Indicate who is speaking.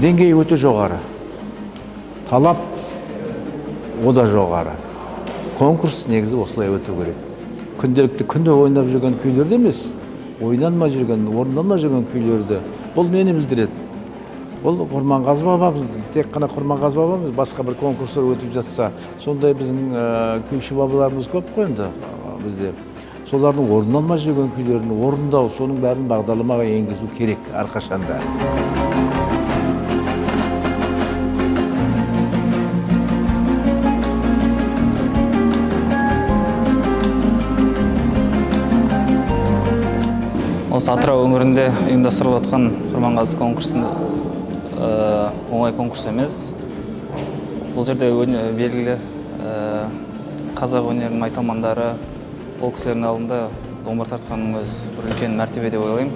Speaker 1: Деңгейі өте жоғары. Талап о да жоғары. Конкурс негізі осылай өту керек. Күнделікті күнде ойнап жүрген күйлерді емес, ойнанмай жүрген, орындалмай жүрген күйлерді. Бұл нені білдіреді? Бұл Құрманғазы бабамыз, тек қана Құрманғазы бабамыз, басқа бір конкурстар өтіп жатса, сондай біздің күйші бабаларымыз көп қой енді бізде. Солардың орындалмай жүрген күйлерін орындау, соның бәрін бағдарламаға енгізу керек әрқашанда.
Speaker 2: Осы Атырау өңірінде ұйымдастырылып жатқан Құрманғазы конкурсы оңай конкурс емес. Бұл жерде белгілі қазақ өнерінің майталмандары, ол кісілердің алдында домбыра тартқанның өзі бір үлкен мәртебе деп ойлаймын.